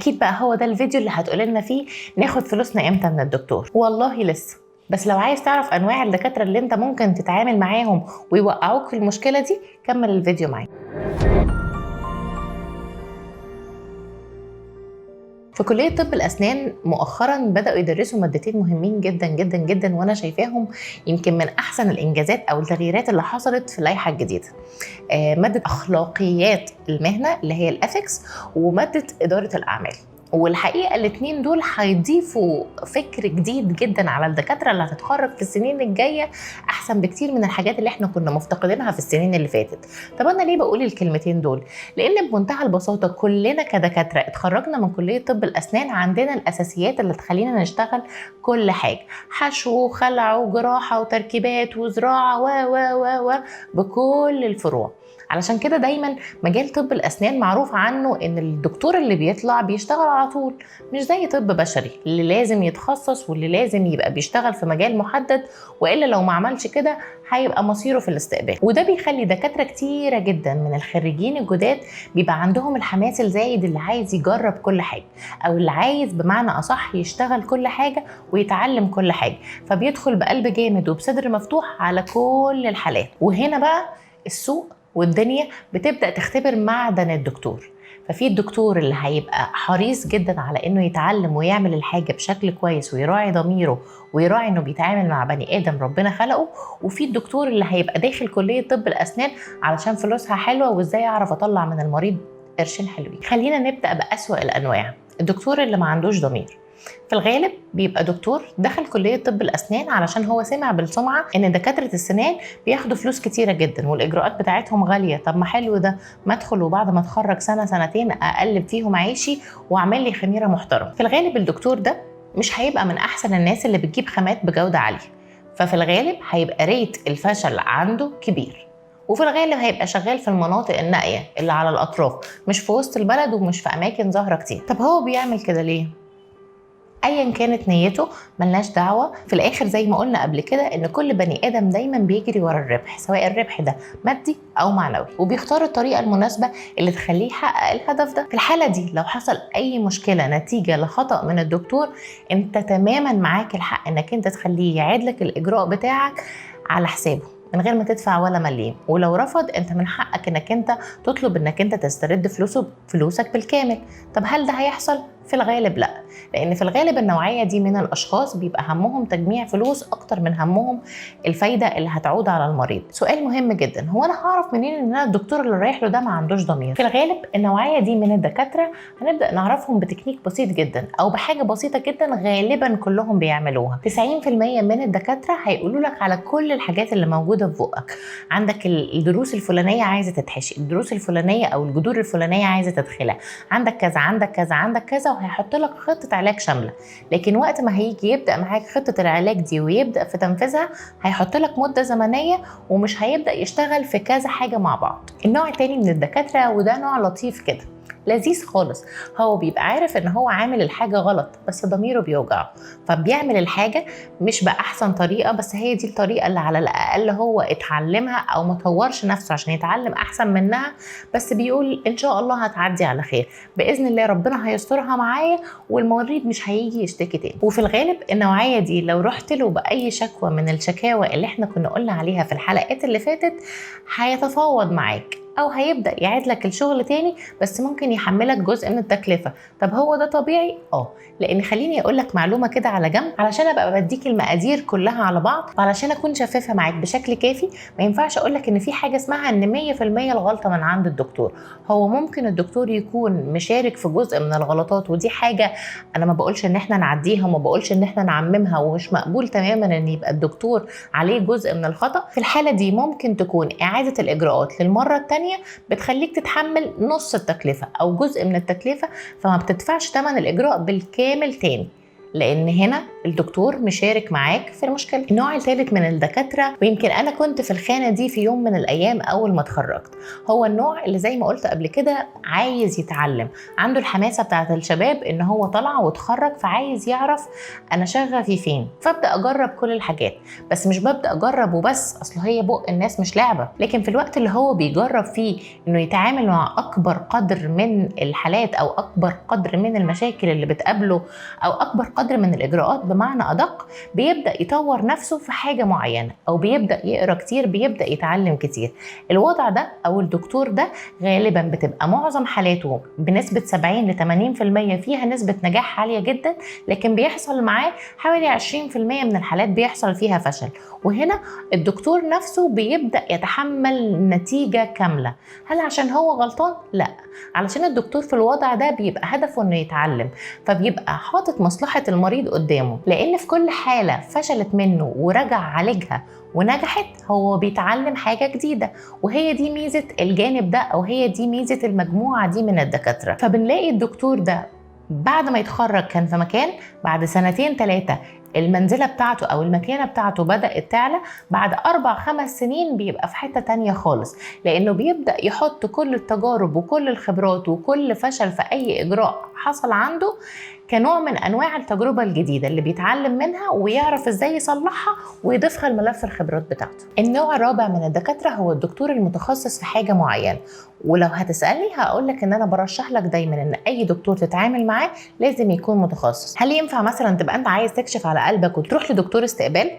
اكيد بقى هو ده الفيديو اللي هتقول لنا فيه ناخد فلوسنا امتى من الدكتور. والله لسه، بس لو عايز تعرف انواع الدكاترة اللي انت ممكن تتعامل معاهم ويوقعوك في المشكلة دي كمل الفيديو معايا. في كلية طب الأسنان مؤخرا بدأوا يدرسوا مادتين مهمين جدا جدا جدا، وأنا شايفاهم يمكن من أحسن الإنجازات أو التغييرات اللي حصلت في اللائحة الجديدة. مادة أخلاقيات المهنة اللي هي ال ethics، ومادة إدارة الأعمال. والحقيقة الاتنين دول هيضيفوا فكر جديد جدا على الدكاترة اللي هتتخرج في السنين الجاية، أحسن بكتير من الحاجات اللي احنا كنا مفتقدينها في السنين اللي فاتت. طب أنا ليه بقول الكلمتين دول؟ لأن بمنتهى البساطة كلنا كدكاترة اتخرجنا من كلية طب الأسنان عندنا الأساسيات اللي تخلينا نشتغل كل حاجة، حشو وخلع وجراحة وتركيبات وزراعة و و و و بكل الفروع. علشان كده دايما مجال طب الأسنان معروف عنه إن الدكتور اللي بيطلع بيشتغل على طول، مش زي طب بشري اللي لازم يتخصص واللي لازم يبقى بيشتغل في مجال محدد، وإلا لو ما عملش كده هيبقى مصيره في الاستقبال. وده بيخلي دكاترة كتيرة جدا من الخريجين الجداد بيبقى عندهم الحماس الزايد اللي عايز يجرب كل حاجة، أو اللي عايز بمعنى أصح يشتغل كل حاجة ويتعلم كل حاجة، فبيدخل بقلب جامد وبصدر مفتوح على كل الحالات. وهنا بقى السوق والدنيا بتبدأ تختبر معدن الدكتور. ففي الدكتور اللي هيبقى حريص جدا على انه يتعلم ويعمل الحاجة بشكل كويس ويراعي ضميره ويراعي انه بيتعامل مع بني ادم ربنا خلقه، وفي الدكتور اللي هيبقى داخل كلية طب الاسنان علشان فلوسها حلوة وازاي اعرف اطلع من المريض قرشين حلوين. خلينا نبدأ بأسوأ الانواع، الدكتور اللي ما عندوش ضمير. في الغالب بيبقى دكتور دخل كلية طب الأسنان علشان هو سمع بالسمعة إن دكاترة السنان بياخدوا فلوس كتيرة جدا والإجراءات بتاعتهم غالية. طب ما حلو ده، ما أدخل وبعد ما أتخرج سنة سنتين أقلب فيهم عيشي وأعمل لي خميرة محترمة. في الغالب الدكتور ده مش هيبقى من أحسن الناس اللي بتجيب خامات بجودة عالية، ففي الغالب هيبقى ريت الفشل عنده كبير، وفي الغالب هيبقى شغال في المناطق النائية اللي على الأطراف، مش في وسط البلد ومش في أماكن ظاهرة كتير. طب هو بيعمل كده ليه؟ ايا كانت نيته ملناش دعوه، في الاخر زي ما قلنا قبل كده ان كل بني ادم دايما بيجري ورا الربح، سواء الربح ده مادي او معنوي، وبيختار الطريقة المناسبة اللي تخليه يحقق الهدف ده. في الحالة دي لو حصل اي مشكلة نتيجة لخطا من الدكتور، انت تماما معاك الحق انك انت تخليه يعيد لك الاجراء بتاعك على حسابه من غير ما تدفع ولا مليم، ولو رفض انت من حقك انك انت تطلب انك انت تسترد فلوسك بالكامل. طب هل ده هيحصل؟ في الغالب لا، لان في الغالب النوعية دي من الاشخاص بيبقى همهم تجميع فلوس اكتر من همهم الفايدة اللي هتعود على المريض. سؤال مهم جدا، هو انا هعرف منين ان انا الدكتور اللي رايح له ده ما عندوش ضمير؟ في الغالب النوعية دي من الدكاترة هنبدا نعرفهم بتكنيك بسيط جدا او بحاجة بسيطة جدا غالبا كلهم بيعملوها. 90% من الدكاترة هيقولوا لك على كل الحاجات اللي موجودة في بقك، عندك الدروس الفلانية عايزه تتحشي، الدروس الفلانية او الجذور الفلانية عايزه تدخلها، عندك كذا عندك كذا عندك كذا، وهيحط لك خطة علاج شاملة. لكن وقت ما هيجي يبدأ معاك خطة العلاج دي ويبدأ في تنفيذها هيحط لك مدة زمنية ومش هيبدأ يشتغل في كذا حاجة مع بعض. النوع التاني من الدكاترة، وده نوع لطيف كده لذيذ خالص، هو بيبقى عارف ان هو عامل الحاجة غلط بس ضميره بيوجعه، فبيعمل الحاجة مش بأحسن طريقة، بس هي دي الطريقة اللي على الأقل هو اتعلمها أو ما طورش نفسه عشان يتعلم أحسن منها، بس بيقول إن شاء الله هتعدي على خير بإذن الله، ربنا هيسترها معايا والمريض مش هيجي يشتكي تاني. وفي الغالب النوعية دي لو رحت له بأي شكوى من الشكاوى اللي احنا كنا قلنا عليها في الحلقات اللي فاتت هيتفاوض معاك او هيبدا يعيد لك الشغل تاني، بس ممكن يحملك جزء من التكلفة. طب هو ده طبيعي؟ لان خليني اقول لك معلومة كده على جنب علشان ابقى بديك المقادير كلها على بعض وعلشان اكون شفافة معاك بشكل كافي. ما ينفعش اقول لك ان في حاجة اسمها ان 100% الغلطة من عند الدكتور. هو ممكن الدكتور يكون مشارك في جزء من الغلطات، ودي حاجة انا ما بقولش ان احنا نعديها وما بقولش ان احنا نعممها، ومش مقبول تماما ان يبقى الدكتور عليه جزء من الخطا. في الحالة دي ممكن تكون اعاده الاجراءات للمرة الثانية بتخليك تتحمل نص التكلفة أو جزء من التكلفة، فما بتدفعش ثمن الإجراء بالكامل تاني. لان هنا الدكتور مشارك معاك في المشكلة. النوع الثالث من الدكاترة، ويمكن انا كنت في الخانة دي في يوم من الايام اول ما اتخرجت، هو النوع اللي زي ما قلت قبل كده عايز يتعلم، عنده الحماسة بتاعت الشباب ان هو طلع واتخرج فعايز يعرف انا شغفي فين، فابدا اجرب كل الحاجات. بس مش ببدا اجرب وبس، اصل هي بق الناس مش لعبه. لكن في الوقت اللي هو بيجرب فيه انه يتعامل مع اكبر قدر من الحالات او اكبر قدر من المشاكل اللي بتقابله او اكبر قدر من الاجراءات بمعنى ادق، بيبدا يطور نفسه في حاجة معينة او بيبدا يقرا كتير، بيبدا يتعلم كتير. الوضع ده او الدكتور ده غالبا بتبقى معظم حالاته بنسبة 70 ل 80% فيها نسبه نجاح عالية جدا، لكن بيحصل معاه حوالي 20% من الحالات بيحصل فيها فشل. وهنا الدكتور نفسه بيبدا يتحمل نتيجة كاملة. هل عشان هو غلطان؟ لا، علشان الدكتور في الوضع ده بيبقى هدفه انه يتعلم، فبيبقى حاطط مصلحة المريض قدامه، لان في كل حاله فشلت منه ورجع عالجها ونجحت هو بيتعلم حاجة جديدة. وهي دي ميزة الجانب ده، او هي دي ميزة المجموعة دي من الدكاترة. فبنلاقي الدكتور ده بعد ما يتخرج كان في مكان، بعد سنتين ثلاثة المنزلة بتاعته أو المكانة بتاعته بدأت تعلى، بعد 4-5 سنين بيبقى في حتة تانية خالص، لأنه بيبدأ يحط كل التجارب وكل الخبرات وكل فشل في أي إجراء حصل عنده كنوع من أنواع التجربة الجديدة اللي بيتعلم منها ويعرف إزاي يصلحها ويضيفها لملف الخبرات بتاعته. النوع الرابع من الدكاترة هو الدكتور المتخصص في حاجة معينة. ولو هتسألني هقولك إن أنا برشح لك دايما إن أي دكتور تتعامل معاه لازم يكون متخصص. هل ينفع مثلا تبقى أنت عايز تكشف على قلبك وتروح لدكتور استقبال؟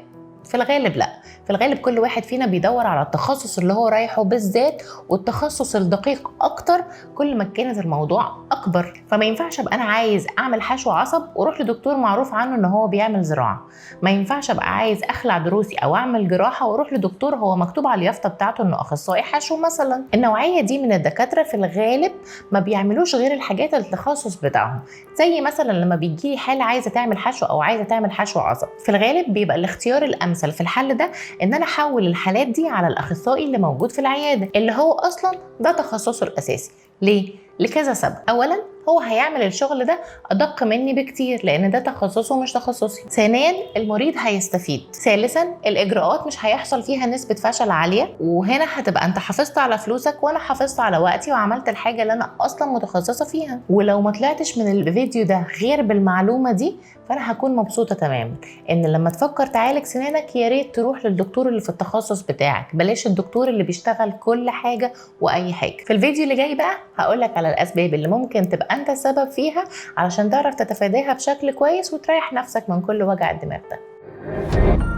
في الغالب لا، في الغالب كل واحد فينا بيدور على التخصص اللي هو رايحة بالذات، والتخصص الدقيق اكتر كل ما كانت الموضوع اكبر. فما ينفعش ابقى انا عايز اعمل حشو عصب واروح لدكتور معروف عنه ان هو بيعمل زراعة، ما ينفعش ابقى عايز اخلع ضروسي او اعمل جراحه واروح لدكتور هو مكتوب على اليافطه بتاعته انه اخصائي حشو مثلا. النوعية دي من الدكاترة في الغالب ما بيعملوش غير الحاجات التخصص بتاعهم، زي مثلا لما بيجي حاله عايزه تعمل حشو او عايزه تعمل حشو عصب، في الغالب بيبقى الاختيار الامثل في الحل ده ان انا احول الحالات دي على الاخصائي اللي موجود في العيادة اللي هو اصلا ده تخصصه الاساسي. ليه؟ لكذا سبب. اولا هو هيعمل الشغل ده ادق مني بكتير لان ده تخصصه مش تخصصي. ثانيا المريض هيستفيد. ثالثا الاجراءات مش هيحصل فيها نسبه فشل عالية، وهنا هتبقى انت حافظت على فلوسك وانا حافظت على وقتي وعملت الحاجة اللي انا اصلا متخصصة فيها. ولو ما طلعتش من الفيديو ده غير بالمعلومه دي فانا هكون مبسوطة تماما. ان لما تفكر تعالج سنانك يا ريت تروح للدكتور اللي في التخصص بتاعك، بلاش الدكتور اللي بيشتغل كل حاجة واي حاجة. في الفيديو اللي جاي بقى هقولك على الاسباب اللي ممكن تبقى انت السبب فيها علشان تعرف تتفاداها بشكل كويس وتريح نفسك من كل وجع الدماغ ده.